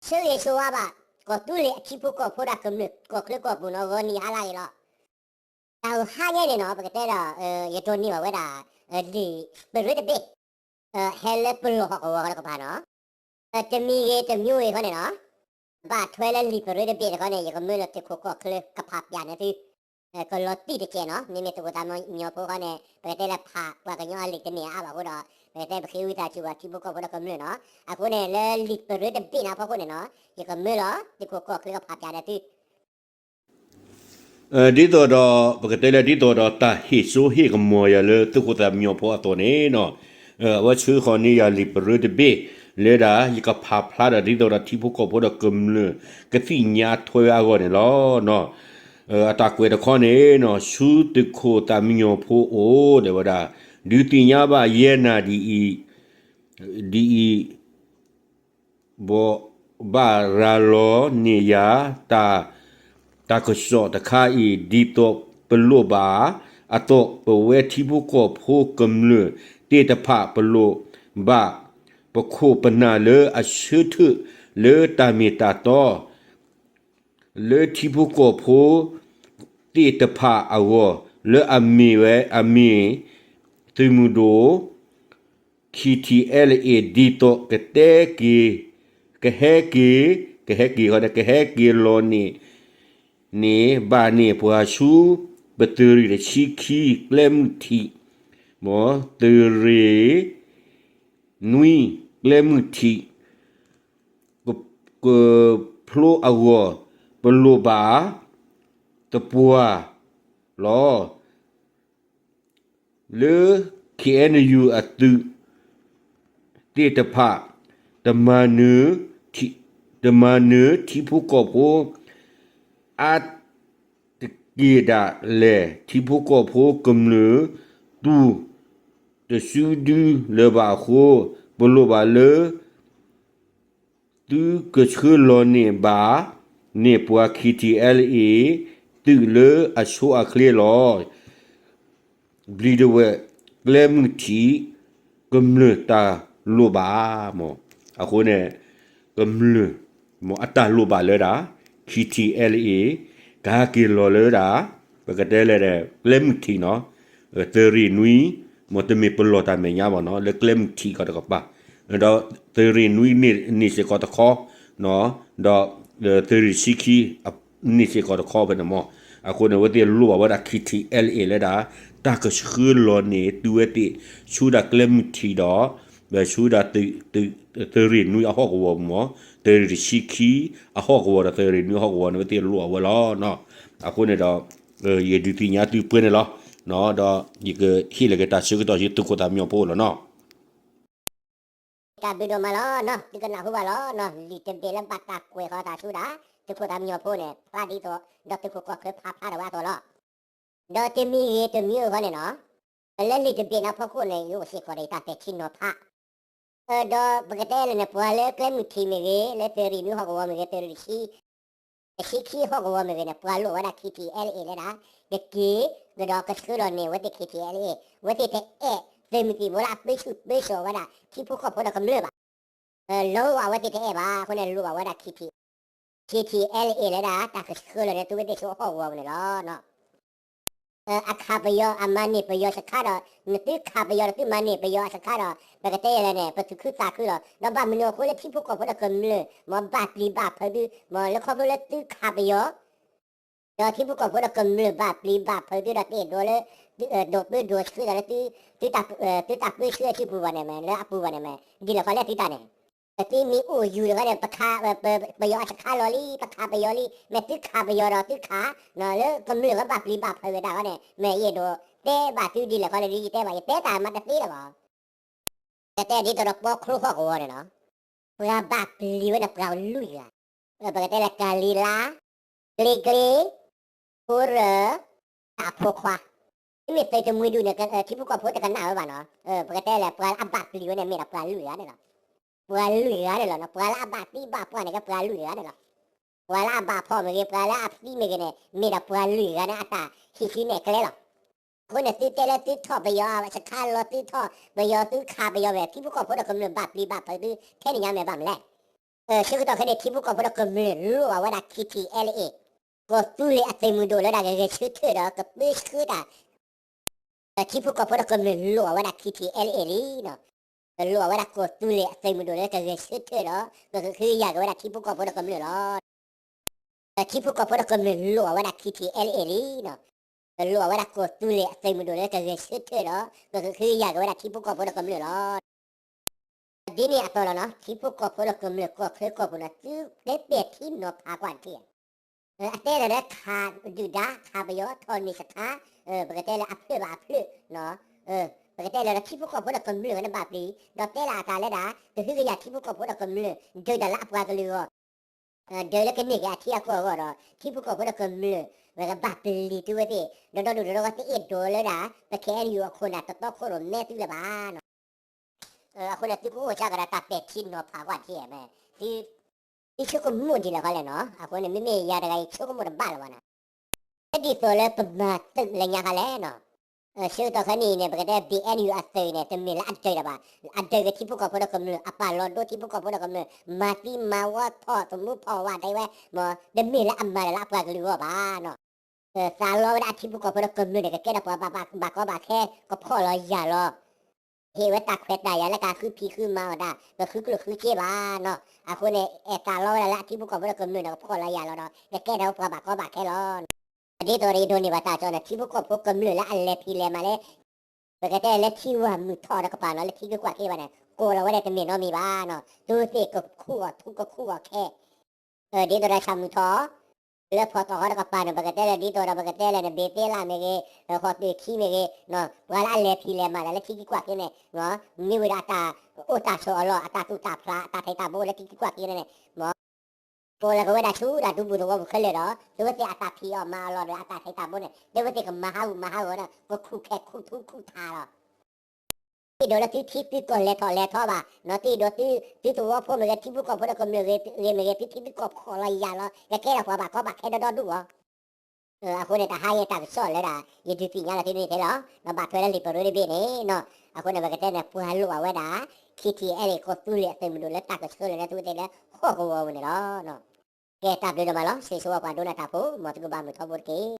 ဆၢဂ့ၤဆၢဝါဘၣ် ကီၢ်သူလ့ၤအထံဖိကီၢ်ဖိဒီးကမျၢၢ်ကီၢ်ချၢကီၢ်ပူၤနီၤ ဂီၤနံၤဟါလၢအဂ့ၤလီၤ. တၢ်ဟါညါန့ၣ်နီၤ ပကတဲဒီး ယဒိးန့ၢ်ဘၣ်ဝဲဒၣ် လံာ်ပရၢတဘ့ၣ် ဟဲလၢပလီၢ်ဟီၣ်ကဝီၤတကပၤနီၤ တမံၤဂ့ၤတမံၤဂ့ၤဃီန့ၣ်နီၤ ဘၣ်ထွဲလၢလံာ်ပရၢတဘ့ၣ်တခီန့ၣ် ယကမၢလၢသုးခိၣ်ကီၢ်ချၢကဖးပၠးန့ၢ်သု ကလီၤတံၢ်တစဲးနီၤ မ့မ့ၢ်သုးခိၣ်သးမံညီၤဖိဃီန့ၣ် ပကတဲလၢဖးပှၤကညီအလံာ်တန့ၢ်အါဘၣ်အဃိဒီး ပကတဲပဃ့ဝံသးစူၤဘၣ်ထံဖိကီၢ်ဖိဒီးကမျၢၢ်နီၤ အဃိန့ၣ်လၢလံာ်ပရၢတဘ့ၣ်န့ၣ်အဖီခိၣ်န့ၣ်နီၤ ယကမၢလီၤသုးခိၣ်ကီၢ်ချၢကဖးပၠးန့ၢ်သု ဒ်သိးဒီး ပကတဲလၢဒ်သိးဒီး တၢ်ဟ့ၣ်စိဟ့ၣ်ကမီၤယၤလၢသုးခိၣ်သးမံညီၤဖိအသိးန့ၣ်နီၤ အဝဲဆှၢဃီၤန့ၢ်ယၤလံာ်ပရၢတဘ့ၣ် လၢဒၣ်ယကဖးဖျါဒီးဒ်သိးဒီးထံဖိကီၢ်ဖိဒီးကမျၢၢ်ကသ့ၣ်ညါထွဲအဂီၢ်န့ၣ်လီၤ. အတၢ်ကွဲးတခီန့ၣ်နီၤ ဆူသုးခိၣ်သးမံညီၤဖိအိၣ် တဲဝဲဒၣ် ဒုးသ့ၣ်ညါဘၣ်ယဲၢ်နၤဒ်အံၤ ဒ်အံၤ ဘီ ဘၣ်ရၤလီၤန့ၢ်ယၤ တၢ် တၢ်ကစီၣ်တခါအံၤ ဒ်သိးပလိၣ်ဘၣ်အသိး ပဝဲထံဖိကီၢ်ဖိကမျၢၢ်သ့ၣ်တဖၣ် ပလိၣ်ဘၣ်ပခိၣ်ပနၢ်လၢအဆၢထၢၣ်လၢတၢ်မ့ၢ်တၢ်တီ လၢထံဖိကီၢ်ဖိသ့ၣ်တဖၣ်အဂီၢ် လၢအမ့ၢ်ဝဲအမ့ၢ် သုးမုၢ်ဒိၣ် KTLA ဒ်သိးကတဲက့ၤ ကဟဲက့ၤ ကဟဲက့ၤဃီဒီး ကဟဲက့ၤလီၤန့ၣ် န့ၣ် ဘၣ်န့ၢ်ပှၤဆူ ပသုးရ့ၣ်တဆံခံ ကျဲမုၢ်ထံး မ်သုးရ့ၣ်နွံ ကျဲမုၢ်ထံး က ကဖျိအဂီၢ် ပလိၣ်ဘၣ်သပှၢ်လီၤ. လၢ KNU အသုးသ့ၣ်တဖၣ် တမၤနၢၤ တမၤနၢၤထံဖိကီၢ်ဖိ အါတက့ၢ်ဒၣ်လဲာ် ထံဖိကီၢ်ဖိကမျၢၢ် တူၢ်တစုဒုလၢၤဘၣ်အဃိ ပလိၣ်ဘၣ်လၢ သုကဆှၢလီၤန့ၢ်ဘၣ်န့ၢ်ပှၤ KTLA သုးလၢအဆိအချ့လီၤ. ဘျံးဒဝဲၢ် ကျဲမုၢ်ထံး ကမျၢၢ်တၢ်လိၣ်ဘၣ် မ် အဃိန့ၣ် ကမျၢၢ် မ်အတၢ်လိၣ်ဘၣ်လၢဒၣ် KTLA ကဟဲက့ၤလီၤလၢဒၣ် ပကတဲလဲၣ်ဒီး ကျဲမုၢ်ထံးနီၤ သုးရ့ၣ်နွံ မ်တမ့ၢ်ပလီၢ်တၢ်မဲာ်ညါဘၣ်နီၤ လၢကျဲမုၢ်ထံးကီးတကပၤ ဒီးသုးရ့ၣ်နွံန့ၢ်စ့ၢ်ကီးတခီ ဒီး သုးရ့ၣ်တဆံခံ န့ၢ်စ့ၢ်ကီးတခီဖဲန့ၣ်မး အဃိန့ၣ် အဝဲသ့ၣ်လိၣ်ဘၣ်ဝဲဒၣ် KTLA လၢဒၣ် တၢ်ကဆှၢလီၤန့ၢ်သုဝဲသ့ၣ် ဆူဒၣ်ကျဲမုၢ်ထံးဒီး ဆူဒၣ် သုးရ့ၣ်နွံအဟီၣ်ကဝီၤမး သုးရ့ၣ်တဆံခံအဟီၣ်ကဝီၤဒီး သုးရ့ၣ်နွံအဟီၣ်ကဝီၤန့ၣ် အဝဲသ့ၣ်လိၣ်ဘၣ်ဝဲလီၤ. အဃိန့ၣ်ဒီး ယဒုးသ့ၣ်ညါသုပှဲၤန့ၣ်လီၤ. ဒီးယကဟ့ၣ်လီၤက့ၤတၢ်ဆၢကတီၢ်ဆူသုးခိၣ်သးမံညီၤဖိလီၤနီၤ. တၢ်ဘျုးဒိၣ်မးလီၤနီၤ သုကနၢ်ဟူဘၣ်လီၤနီၤ လံာ်တဘ့ၣ်လၢဘၣ်တၢ်ကွဲးဃီၤတၢ်ဆူဒၣ် သုးခိၣ်သးမံညီၤဖိန့ၣ် ဖျါဒ်သိး ဒီးသုးခိၣ်ကီၢ်ချၢဖးဖျါထီၣ်ဝဲအသိးလီၤ. ဒီးတမံၤဂ့ၤတမံၤဂ့ၤဃီန့ၣ်နီၤ လၢလံာ်တဘ့ၣ်န့ၣ်အဖီခိၣ်န့ၣ် ယအိၣ်စ့ၢ်ကီးဒီးယတၢ်ပဲာ်ထံနီၤဖး ဒီးပကတဲလဲၣ်န့ၣ် ပှၤလၢကျဲမုၢ်ထံးမ့ၢ်ဂ့ၤ လၢသုးရ့ၣ်နွံဟီၣ်ကဝီၤမ့ၢ်ဂ့ၤ သုးရ့ၣ်တဆံ တဆံခံဟီၣ်ကဝီၤမ့ၢ်ဂ့ၤန့ၣ် ပှၤလိၣ်ဝဲဒၣ် KTLA လၢဒၣ် ကက့ၤ ကဒီးကဆှၢလီၤန့ၢ်ဝဲသ့ၣ် KTLA ဝဲသ့ၣ်တအဲၣ်သုးမုၢ်သံၣ်ဘိလၢအပၢဆူၣ်ပၢစိးဝဲဒၣ် ထံဖိကီၢ်ဖိဒီးကမျၢၢ်ဘၣ်. လီၤဂာ်ဝဲသ့ၣ်တအဲၣ်ဘၣ် အဃိန့ၣ်လိၣ်ဘၣ်ဝဲဒၣ် KTLA လၢဒၣ် တၢ်ကဆှၢလီၤန့ၢ်သုဝဲသ့ၣ်ဆူဟီၣ်ကဝီၤန့ၣ်လီၤ. အခးပယီၤ အမၤန့ၢ်ပယီၤစခါဒီး နသုခးပယီၤဒီးသုမၤန့ၢ်ပယီၤအစခါဒီး ပကတဲလဲၣ်န့ၣ် ပသူၣ်ခုသးခုလီၤ. ဒီးဘၣ်မနုၤအဃိလၢထံဖိကီၢ်ဖိဒီးကမျၢၢ် မ်ဘၣ်ပျံၤဘၣ်ဖုးသု မ်လၢခီဖျိလၢသုခးပယီၤ ဒီးထံဖိကီၢ်ဖိဒီးကမျၢၢ်ဘၣ်ပျံၤဘၣ်ဖုးသုဒီးတအဲၣ်ဒိးလၢ ဒိးပၢဒိးဆှၢဒီးလၢ သုတၢ်ပၢဆှၢအစုပူၤဘၣ်န့ၣ်မ့ၢ် လၢအပူၤဘၣ်န့ၣ်မ့ၢ် ဒ်လဲၣ်ဃီလဲၣ်သုတၢ်န့ၣ် ပသုမ့ၢ်အိၣ်ယူၤတခါန့ၣ် ပခး ပယီၤအစခါလီၤလံ ပခးပယီၤလံ မ့ၢ်သုခးပယီၤဒီးသုခး လၢကမျၢၢ်ကဘၣ်ပျံၤဘၣ်ဖုးဝဲဒၣ်ဃီန့ၣ် မ့ၢ်ယအဲၣ်ဒိးတဲဘၣ်သုဒ်လဲၣ်ဃီလဲၣ် ယတဲဘၣ် ယတဲတၢ်မၤတသ့လၢၤဘၣ် ကတဲဒ်သိးဒီးပီချိဟီၣ်ကဝီၤန့ၣ်နီၤ ပှၤဘၣ်ပျံၤဝဲန့ၣ် ပှၤလွံၢ်ဂၤ, ပကတဲလၢကလံၤလါ, ကျ့ကျ့, ဖိရၢၣ်, တၢ်ဖိခွါ, မ့မ့ၢ်သုးတမှံဒုန့ၣ် ထံဖိကီၢ်ဖိတကနၣ်ဝဲဘၣ်နီၤ, ပကတဲလၢပှၤလၢအဘၣ်ပျံၤဝဲန့ၣ် မ့ၢ်ဒၣ်ပှၤလွံၢ်ဂၤန့ၣ်လီၤ. ပှၤလွံၢ်ဂၤန့ၣ်လီၤနီၤ, ပှၤလၢအဘၣ်သံဘၣ်ပှၢ်န့ၣ် ကပှၤလွံၢ်ဂၤန့ၣ်လီၤ. ပှၤလၢအဘၣ်ဖီၣ်မ့ၢ်ဂ့ၤ ပှၤလၢအသံမ့ၢ်ဂ့ၤန့ၣ် မ့ၢ်ဒၣ်ပှၤလွံၢ်ဂၤန့ၣ် အတၢ်ဟံးစုနဲၣ်ကျဲလီၤ. အဃိန့ၣ် သုတဲလၢသုထီၣ်ပယီၤစခါလီၤ သုထီၣ်ပယီၤ သုခးပယီၤဝဲ ထံဖိကီၢ်ဖိဒီးကမျၢၢ်ဘၣ်ပျံၤဘၣ်ဖုးသု ထဲန့ၣ်ညါမ့ၢ်ဘၣ်မနုၤလဲၣ်. ဆၢကတီၢ်ခဲအံၤ ထံဖိကီၢ်ဖိဒီးကမျၢၢ်လိၣ်အဝဲဒၣ် K T L A ကီၢ်သူလ့ၤအသုးမုၢ်ဒိၣ်လၢဒၣ်ဂဲၤဆၢထၢၣ်ဒီးကပၢဆှၢတၢ် ထံဖိကီၢ်ဖိဒီးကမျၢၢ်လိၣ်အဝဲဒၣ် K T L A လံ, လိၣ်အဝဲဒၣ်ကီၢ်သူလ့ၤအသုးမုၢ်ဒိၣ်လၢကဂဲၤဆၢထၢၣ်ဒီး ကကဟုကယာ်က့ၤဝဲဒၣ်ထံဖိကီၢ်ဖိဒီးကမျၢၢ်လီၤ. ထံဖိကီၢ်ဖိဒီးကမျၢၢ်လိၣ်အဝဲဒၣ် K T L A လံ, လိၣ်အဝဲဒၣ်ကီၢ်သူလ့ၤအသုးမုၢ်ဒိၣ်လၢကဂဲၤဆၢထၢၣ်ဒီး ကကဟုကယာ်က့ၤဝဲဒၣ်ထံဖိကီၢ်ဖိဒီးကမျၢၢ်လီၤ. ဒ်န့ၣ်အသိးလီၤနီၤ ထံဖိကီၢ်ဖိဒီးကမျၢၢ်ကီၢ်ချၢကီၢ်ပူၤန့ၣ် သုတဲပဲာ်ထံနီၤဖးကွၢ်တထံၣ်, အတဲလၢခးဒုၣ်ဒါ ခးပယီၤ ထီၣ်န့ၢ်စခါ, ပကတဲလၢအဖျၢၣ်ဘၣ်အဖျၢၣ်, ပကတဲလၢထံဖိကီၢ်ဖိဒီးကမျၢၢ်ဝဲန့ၣ်ဘၣ်ပျံၤ ဒီးတဲလၢအသးလၢဒၣ် ကဟုကယာ်ထံဖိကီၢ်ဖိဒီးကမျၢၢ် ဒုးတၢ်လၢအပှၤကလုာ်အဂီၢ်, ဒုးလၢကန့ၢ်က့ၤအထံအကီၢ်အဂီၢ်ဒီး ထံဖိကီၢ်ဖိဒီးကမျၢၢ် ဝဲကဘၣ်ပျံၤသုဝဲသ့ၣ် ဒီးဒီဒူၣ်ဒီးဒီဂီၢ်သ့ၣ်အဲၣ်ဒိးလၢဒၣ် ပ K N U အခိၣ်နၢ်တတီခိၣ်ရိၣ်မဲသုလၢၤဘၣ်နီၤ. အဃိန့ၣ် သုကအိၣ်စ့ၢ်ကီးဒီးတၢ်ပဲာ်ထံနီၤဖးကွၢ်ထံၣ်, သုဆိကမိၣ်ဒ်လဲၣ်ခီလဲၣ်နီၤ. အဃိန့ၣ် မ့မ့ၢ်ယၤတဂၤအံၤ ဆိကမိၣ်တဘၣ်လၢၤဘၣ်နီၤ. ဒ်သိးလၢပမၤသုးလၢညါခါလဲၣ်နီၤ. ဆၢကတီၢ်ခဲအံၤန့ၣ် ပကတဲ B N U အသုးအံၤန့ၣ် တမ့ၢ်လၢအဒုးတၢ်ဘၣ်, အဒုးက့ၤထံဖိကီၢ်ဖိဒီးကမျၢၢ် အပာ်လီၤဒိထံဖိကီၢ်ဖိဒီးကမျၢၢ် မၤသံမၤဝီထီၣ်သမူဖီၣ်ဝးဒဲးဝဲ, တမ့ၢ်လၢအမၤတၢ်လၢအပှၤကလုာ်အဂီၢ်ဘၣ်နီၤ. သးလီဝဲဒၣ်အထံဖိကီၢ်ဖိဒီးကမျၢၢ်န့ၣ် ကကဲထီၣ်ပှၤဘၣ်ကီဘၣ်ခဲ ကဖီၣ်လီၤယာ်လီၤ, ဟ့ၣ်ဝဲတၢ်ခွဲးတၢ်ယာ်လၢကဃုဖံးဃုမၤအီၣ်တၢ် ကဃုကျိၣ်ဃုစ့ဘၣ်နီၤ. အဃိန့ၣ် အဲၣ်သးလီဝဲဒၣ်လၢအထံဖိကီၢ်ဖိဒီးကမျၢၢ်န့ၣ် ကဖီၣ်လီၤယာ်လီၤဒီး ကကဲထီၣ်ပှၤဘၣ်ကီဘၣ်ခဲလီၤ. ဒ်သိးဒီးယဒိးန့ၢ်ဘၣ်တၢ်ကစီၣ်န့ၣ် ထံဖိကီၢ်ဖိကမျၢၢ်လၢအလဲၤဖံးလဲၤမၤလၢ ပကတဲလၢထံဝၢ်မုၢ်ထီၣ်ဒီးကပၤနီၤ လၢထံဂုၤကွၢ်က့ၤဘၣ်န့ၣ် ကိးလီၤဝဲဒၣ်တမ့ၢ်နီတမံၤဘၣ်နီၤ. သုဝဲသ့ၣ်ကခူၣ်အီၣ်ထူကခူၣ်အီၣ်ခဲ ဒ်သိးဒီးဆၣ်မုၢ်ထီၣ် လၢဖီၣ်သီၣ်ဃီတကပၤန့ၣ် ပကတဲလၢဒ်သိးဒီးပကတဲလၢနဘ့ၣ်သ့လၢ်မ့ၢ်ဂ့ၤ, ဃီၤသုးခံမ့ၢ်ဂ့ၤ, ပှၤလၢအလဲၤဖံးလဲၤမၤတၢ်လၢထံဂုၤကွၢ်က့ၤန့ၣ် မ့ၢ်ဝဲဒၣ်အတၢ်အိၣ်တၢ်ဆိးအလီၢ် အတၢ်သူၣ်တၢ်ဖျး အတၢ်ထဲးတၢ်ဘိလၢထံဂုၤကွၢ်က့ၤန့ၣ် ကိးလီၤက့ၤဝဲဒၣ်ဆူတၢ်ဒူပူၤသဝီပူၤခဲလၢာ်ဒီး သုဝဲသ့ၣ်အတၢ်ဖံးအီၣ်မၤအီၣ်လီၤဒီး အတၢ်ထဲးတၢ်ဘိန့ၣ် သုဝဲသ့ၣ်ကမၤဟးဂူာ်မၤဟးဂီၤဒီး ကခူၣ်ခဲခူၣ်ထူခူၣ်ထးလီၤ. အဲၣ်ဒိးလၢသုထံသုကီၢ်လဲၤထီၣ်လဲၤထီဘၣ်နီၤ. အဲၣ်ဒိးသုသဝီဖိမ့ၢ်ဂ့ၤ ထံဖိကီၢ်ဖိဒီးကမျၢၢ်ဂ့ၤမ့ၢ်ဂ့ၤ သုထံသုကီၢ်ဖီၣ်လီၤယာ်လီၤ ကကဲထီၣ်ပှၤဘၣ်ကီဘၣ်ခဲဒီဒီဒူၣ်အီၤ. အဃိန့ၣ် တဟါအံၤတၢ်ကစီၣ်လၢဒၣ် ယဒုးသ့ၣ်ညါလီၤသုန့ၣ်ထဲလီၤ. ဒီးဘၣ်ထွဲလၢလံာ်ပရၢတဘ့ၣ်န့ၣ်နီၤ. အဃိန့ၣ် ပကတဲန့ၣ် ပှၤလိၣ်အဝဲဒၣ် K T L A ကီၢ်သူလ့ၤအသုးမုၢ်ဒိၣ်လၢတၢ်ကဆှၢလၢၤန့ၣ် သုဝဲသ့ၣ်လၢဟီၣ်ကဝီၤပူၤန့ၣ်လီၤ. ကဲတၢ်ဘျုးဒိၣ်မးလီၤ. စံးဆၢဝဲပှၤဒိကနၣ်တၢ်ဖိ မ်သုကဘၣ်မုာ်ထီဘိတက့ၢ်.